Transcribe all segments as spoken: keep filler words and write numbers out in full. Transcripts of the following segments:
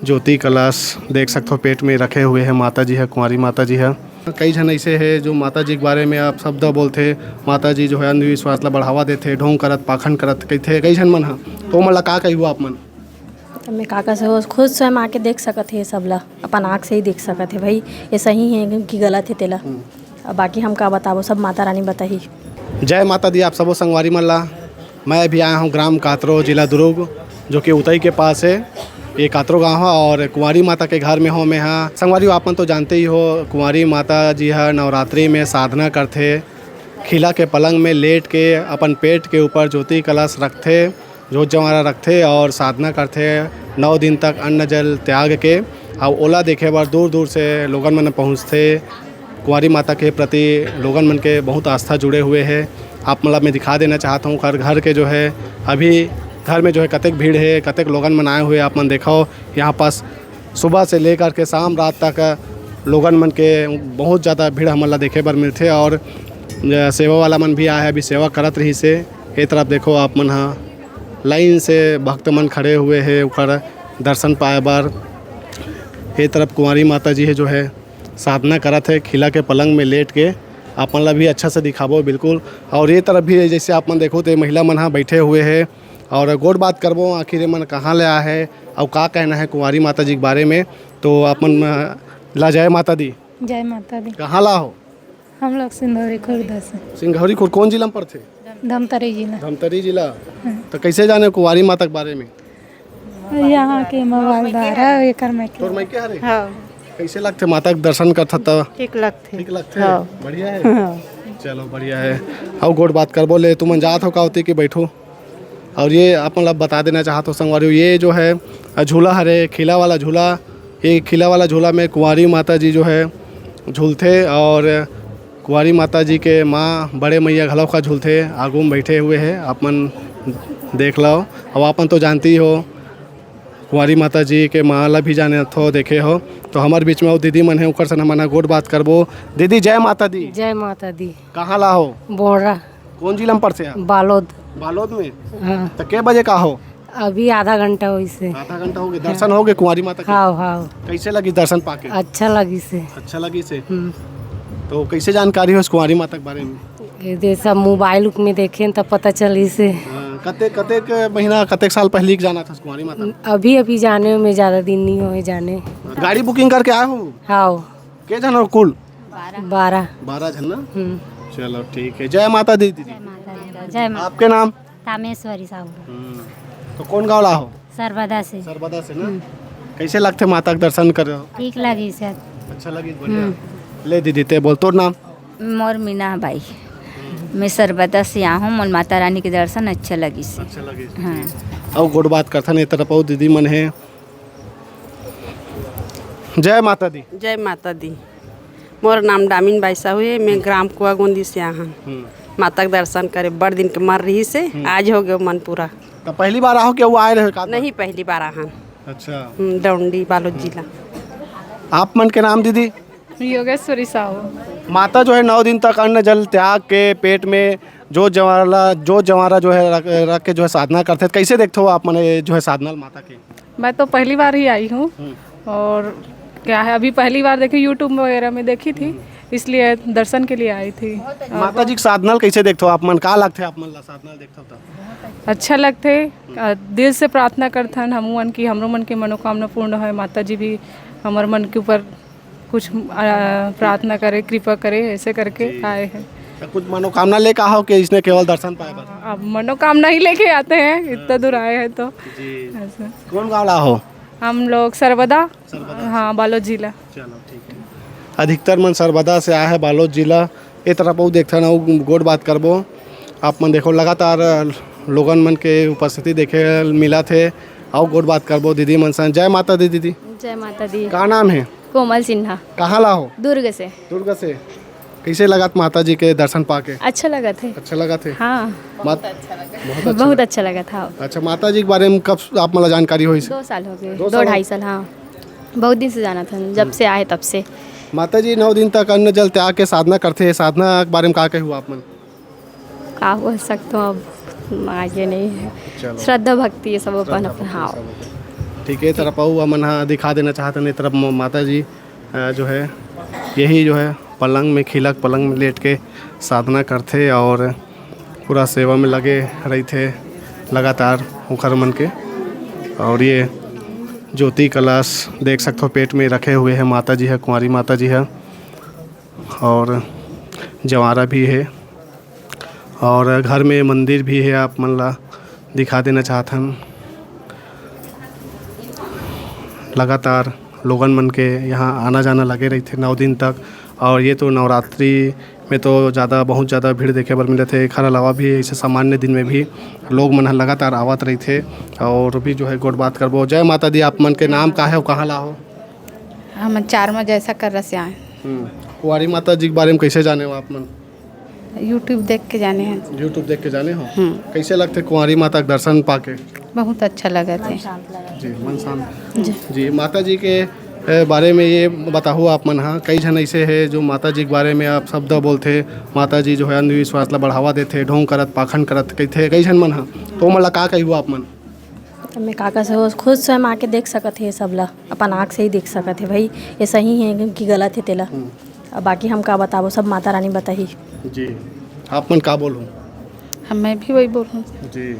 ज्योति कलश देख सकथो, पेट में रखे हुए हे माता जी हे, कुंवारी माता जी हे। कई झन ऐसे हे जो माता जी के बारे में अपशब्द बोलथे, माता जी जो हे अंधविश्वास ला बढ़ावा देथे, ढोंग करत, पाखंड करत कहिथे कई झन मन ह। तो ओमन ला का कहिहू आप मन? तो मैं का कह सकथों, खुद स्वयं आके देख सकत हे सब ला, अपन आँख से ही देख सकत हे भाई, ये सही हे कि गलत हे तेला। अब बाकी हम का बताबो, सब माता रानी बताही। जय माता दी आप सबो संगवारी मन ला। मैं अभी आया हूँ ग्राम कातरो, जिला दुर्ग, जो कि उतई के पास है। ये कातरो गांव है और कुंवारी माता के घर में हो मैं हा। संगवारी हो, आप मन तो जानते ही हो, कुंवारी माता जी हा नवरात्रि में साधना करथे, खिला के पलंग में लेट के अपन पेट के ऊपर ज्योति कलश रखथे, जोत जवारा रखथे और साधना करथे नौ दिन तक अन्न जल त्याग के। और ओला देखे बर दूर दूर से लोगन मन पहुँचथे। कुंवारी माता के प्रति लोगन मन के बहुत आस्था जुड़े हुए हे। आप मन ला मैं दिखा देना चाहत हूँ, घर, घर के जो है, अभी घर में जो है कतेक भीड़ है, कतेक लोगन मन आए हुए, आप मन देखो यहाँ पास सुबह से लेकर के शाम रात तक लोगन मन के बहुत ज़्यादा भीड़ हमन ला देखे बर मिलथे। और, अ, सेवा वाला मन भी आए हे, अभी सेवा करत रहिस हे। ये तरफ देखो आप मन हा, लाइन से भक्त मन खड़े हुए हे ओकर दर्शन पाए बर। ये तरफ कुंवारी माता जी हे जो है साधना करत हे, खिला के पलंग में लेट के। आप मन ला भी अच्छा से दिखाबो बिल्कुल। और ये तरफ भी जैसे आप मन देखो तो ये महिला मन हा बैठे हुए हे और गोठ बात करबो, आखिर ये मन कहाँ ले आए हे और का कहना है कुंवारी माता जी के बारे में। तो आप मन, अ, ला जय माता दी। जय माता दी। कहाँ ला हो? हम लोग सिंधौरी खुर्द से। सिंघौरी खुर्द कौन जिला में पड़थे? धमतरी जिला। धमतरी जिला। हाँ। तो कैसे जाने कुंवारी माता के बारे में? यहाँ के मोबाइल द्वारा एकर में के। तोर मायके हरे? हाँ। कैसे लगथे माता के दर्शन करथा त? ठीक लगथे। ठीक लगथे? हाँ। बढ़िया है? हाँ। चलो, बढ़िया है। अउ गोठ बात करबो ले, तुमन जात हो का ओती कि बैठो? और ये आप मन ला बता देना चाहत हो संगवारी हो, ये जो है, अ, झूला हरे, खिला वाला झूला, ये खिला वाला झूला में कुंवारी माता जी जो है झूलथे और कुंवारी माता जी के माँ बड़े मैया घलो का झूलथे, आगू में बैठे हुए हैं, आप मन देख लो। अब आप मन तो जानती हो, कुंवारी माता जी के माँ ला भी जाने हो, देखे हो। तो हमारे बीच में वो दीदी मन है, ओकर से हमन गोठ बात करबो। दीदी, जय माता दी। जय माता दी। कहाँ ला हो? बोरा। कौन जिला में पड़थे आप? बालोद। बालोद में? हाँ। तो के बजे का हो? अभी आधा घंटा होइसे। आधा घंटा हो गए, दर्शन हो गए कुंवारी माता के? हाँ, हाँ। कैसे लगी दर्शन पाके? अच्छा लगिसे। अच्छा लगिसे। हम्म। तो कैसे जानकारी हो इस कुंवारी माता के बारे में? ये दे सब मोबाइल में देखे त पता चलिसे। हाँ, कते, कतेक महीना, कतेक साल पहले के जाना था कुंवारी माता? अभी, अभी जाने में ज़्यादा दिन नहीं होए जाने। गाड़ी बुकिंग करके आए हो? हाँ। के झन हो कुल? बारह। बारह झन ना? हम्म। चलो, ठीक है। जय माता दी दीदी। जय माता दी। जय माता। आपके नाम? तामेश्वरी साहू। हम्म। तो कौन गाँव ला हो? सरबदा से। सरबदा से ना? हम्म। कैसे लगथे माता के दर्शन करे हो? ठीक लगिस हे। अच्छा लगिस, बढ़िया। हम्म। ले दीदी, ते बोल, तोर नाम? मोर मीना बाई। मैं सरबदा से आहूँ, मोर माता रानी के दर्शन अच्छा लगिस हे। अच्छा लगिस। हाँ। अउ गोठ बात करथन, ए तरफ अउ दीदी मन हे। जय माता दी। जय माता दी। मोर नाम डामिन बाई साहू हे, मैं ग्राम कुआगोंदी से आहन। हम्म। माता के दर्शन करे, बड़ दिन के मन रहिस हे, हम्म। आज हो गयो मन पूरा। तो पहली बार आहो कि वो आए रहे का? नहीं, पहली बार आहन। अच्छा। हम्म, डौंडी, बालोद जिला। आप मन के नाम दीदी? योगेश्वरी साहू। माता जो है नौ दिन तक अन्न जल त्याग के पेट में जोत जवारा, जोत जवारा जो है रख, रख के जो है साधना करथे। कैसे देखते हो आप मन ये जो है साधना माता के? मैं तो पहली बार ही आई हूँ। हम्म। और क्या है, अभी पहली बार देखी, YouTube वगैरह में देखी थी, हम्म। इसलिए दर्शन के लिए आई थी। माता जी के साधना ल कैसे देखते हो आप मन? का लगथे आप मन ला साधना ल देखते हो तब? अच्छा लगथे। अ, दिल से प्रार्थना करथन हमू मन कि हमरो मन के मनोकामना पूर्ण होय, माता जी भी हमर मन के ऊपर कुछ, अ, प्रार्थना करे, कृपा करे, ऐसे करके जी। आए हैं। तो कुछ मनोकामना लेके आओ कि इसने केवल दर्शन पाए बस? अब मनोकामना ही लेके आते हैं, इतना दूर आए हैं तो। जी। ऐसा। कौन गाँव ला हो? हम लोग सरबदा। सरबदा। हाँ, बालोद जिला। चलो, ठीक है। अधिकतर मन सरबदा से आए हैं, बालोद जिला। ए तरफ अउ देखथन, अउ गोठ बात करबो। आप मन देखो, लगातार लोगन मन के उपस्थिति देखे मिलत हे। अउ गोठ बात करबो दीदी मन संग। जय माता दी दीदी। जय माता दी। का नाम है? कोमल सिन्हा। कहाँ ला हो? दुर्ग से। दुर्ग से। कैसे लगत माता जी के दर्शन पाके? अच्छा लगत हे। अच्छा लगत हे? हाँ। मात-, बहुत अच्छा बहुत लगा। अच्छा लगत, हाँ। अच्छा, माता जी के बारे में कब आप मला जानकारी होइस? दो साल हो गए, दो दो साल? ढाई साल, हाँ। बहुत दिन से जानत हन, जब से आए तब से। माता जी नौ दिन तक अन्न जल त्याग के साधना करथे, साधना के बारे में का कहू आप मन? का बोल सकते हो, अब आगे नहीं है। चलो। श्रद्धा भक्ति ये सब अपन श्रद्धा अपन, भक्ति हाँ। सब अपन। ठीक है, ये तरफ अउ हमन ह दिखा देना चाहत हन, ये तरफ म-, माता जी, अ, जो है, यही जो है, पलंग में, खिलक पलंग में लेट के साधना करथे और पूरा सेवा में लगे रहिथे लगातार ओखर मन के। और ये ज्योति कलश देख सकथो, पेट में रखे हुए है माता जी है, कुंवारी माता जी है। और जवारा भी है और घर में मंदिर भी है, आप मन ला दिखा देना चाहत हन। लगातार लोगन मन के यहाँ आना जाना लगे रहिथे नौ दिन तक। और ये तो नवरात्रि में तो ज़्यादा, बहुत ज़्यादा भीड़ देखे बर मिलत हे। एखर अलावा भी ऐसे सामान्य दिन में भी लोग मन ह लगातार आवत रहिथे। और भी जो है गोठ बात करबो। जय माता दी, आप मन के नाम का है अउ कहाँ ला हो? हम चार में जैसा कर रस आए। हम्म। कुंवारी माता जी के बारे में कैसे जाने हो आप मन? YouTube देख के जाने हैं। YouTube देख के जाने हो? हम्म। कैसे लगथे कुंवारी माता के दर्शन पाके? बहुत अच्छा लगा थे। जी, मन शांत। जी। जी, माता जी के, ए, बारे में ये बताहू आप मन हा, कई झन ऐसे है जो माता जी के बारे में अपशब्द बोलथे, माता जी जो है अंधविश्वास ला बढ़ावा देथे, ढोंग करत, पाखंड करत कहिथे कई झन मन हा, तो ओमन ला का कहिहू आप मन? तो मैं का कह सकथों, खुद स्वयं आके देख सकत हे ये सब ला, अपन आँख से ही देख सकत हे भाई, ये सही है कि गलत है तेला। हम्म। अब बाकी हम का बताबो, सब माता रानी बताही। जी, आप मन का बोलहू? हम, मैं भी वही बोलूँ। जी,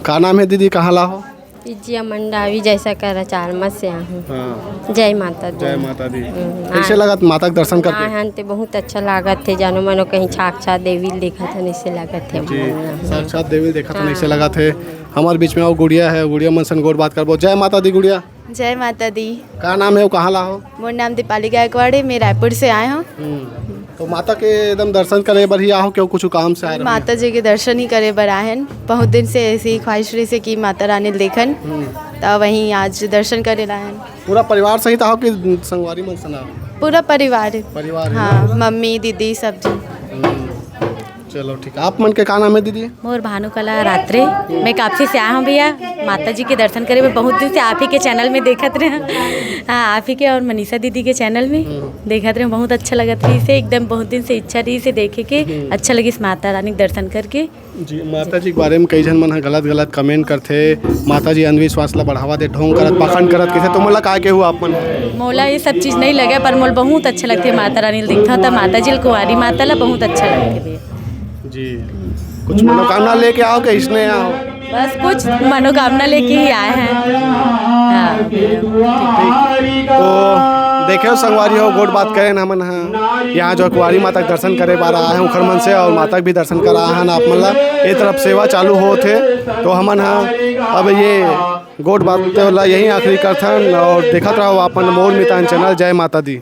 का नाम है दीदी, कहाँ ला हो? जिया मंडावी जैसा कर चार मत से आहूँ। हाँ। जय माता दी। जय माता दी। हम्म, कैसे हाँ। लगत माता के दर्शन करके? हाँ, हाँ, ते बहुत अच्छा लागत थे, जानो मानो कहीं साक्षात देवी ल देखत हन, ऐसे लागत थे जी, हमन ला। साक्षात देवी ल देखत हन, हाँ। ऐसे लगत हे। हमारे बीच में वो गुड़िया है, गुड़िया मन सन गोठ बात करबो। जय माता दी गुड़िया। जय माता दी। का नाम है, वो कहाँ ला हो? मोर नाम दीपाली गायकवाड़ है, मैं रायपुर से आए हूँ। हम्म। तो माता के एकदम दर्शन करे बर ही आहो, क्यों कुछ काम से आए रहो? माता जी के दर्शन ही करे बर आए हैं। बहुत दिन से ऐसी ख्वाहिश रही से कि माता रानी ल देखन, हम्म। तो वहीं आज दर्शन करे ला आए हैं। पूरा परिवार सहित आहो कि संगवारी मन सन आहो? पूरा परिवार है। परिवार है हाँ, ना? मम्मी, दीदी, सब जी। हम्म। चलो ठीक है। आप मन के का नाम है दीदी? मोर भानुकला रात्रे। मैं कापसी से आए हूँ भैया, माता जी के दर्शन करे बर। बहुत दिन से आप ही के चैनल में देखत रहे। हाँ, आप ही के और मनीषा दीदी के चैनल में हम्म। देखत रहे, बहुत अच्छा लगत रहिस हे। एकदम बहुत दिन से इच्छा रहिस हे देखे के। हम्म। अच्छा लगिस माता रानी के दर्शन करके। जी, माता जी के बारे में कई झन मन ह गलत गलत कमेंट करथे, माता जी अंधविश्वास ला बढ़ावा दे, ढोंग करत, पाखंड करत, कहिथे, तो मोला का केहू आप मन? मोला ये सब चीज़ नहीं लगे, पर मोला बहुत अच्छा लगथे माता रानी ल देखथव, त माता जी ल, कुंवारी माता ला बहुत अच्छा लगथे भैया। जी, कुछ मनोकामना लेके आहो कि इसने आहो? बस कुछ मनोकामना लेके ही आए हैं। हाँ भैया। ठीक। तो देखे हो संगवारी हो, गोठ बात करेन हमन ह, यहाँ जो कुंवारी माता के दर्शन करे बर आए हैं उखर मन से, और माता के भी दर्शन करा हन आप मन ला। ये तरफ सेवा चालू होत हे, तो हमन ह अब ये गोठ बात ला यहीं आखिरी करथन, और देखत रहो अपन मोर मितान चैनल। जय माता दी।